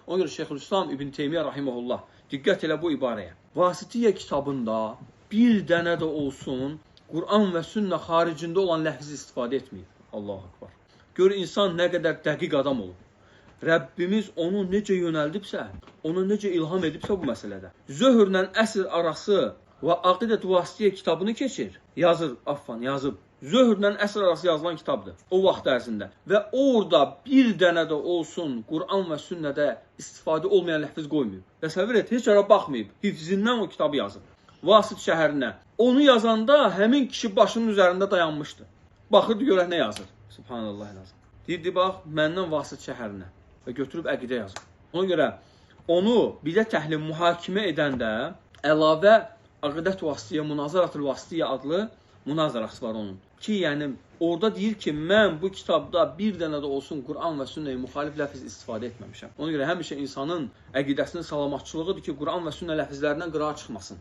Ona görə Şeyxülislam İbn Teymiyyə rahimehullah, diqqət elə bu ibarəyə. Vasitiyyə kitabında bir dənə də olsun Quran və sünnə xaricində olan ləfzi istifadə etməyib. Allahu akbar. Gör insan nə qədər dəqiq adam olub. Rəbbimiz onu necə yönəldibsə, ona necə ilham edibsə bu məsələdə. Zöhrlə əsr arası və Aqidət Vasitiyyə kitabını keçir. Yazır, affan, yazıb. Zöhrlə əsr arası yazılan kitabdır o vaxt ərzində. Və orada bir dənə də olsun Quran və sünnədə istifadə olmayan ləfz qoymayıb. Təsəvvür et, heç ara baxmayıb. Hifzindən o kitabı yazıb. Vasit şəhərinə. Onu yazanda həmin kişi başının üzərində dayanmışdı. Baxırdı görək nə yazır. Subhanallah. Deyirdi, bax, məndən Vasit şəhərinə. Və götürüb əqidə yazıb. Ona görə onu bidət əhli mühakimə edəndə əlavə Aqidət Vasitiyyə, Münazaratul Vasitiyyə adlı münazarası var onun. Ki, yəni orada deyir ki, mən bu kitabda bir dənə də olsun Quran və sünnəyə müxalif ləfz istifadə etməmişəm. Ona görə həmişə insanın əqidəsinin salamatçılığıdır ki, Quran və sünnə ləfzlərindən qırağa çıxmasın.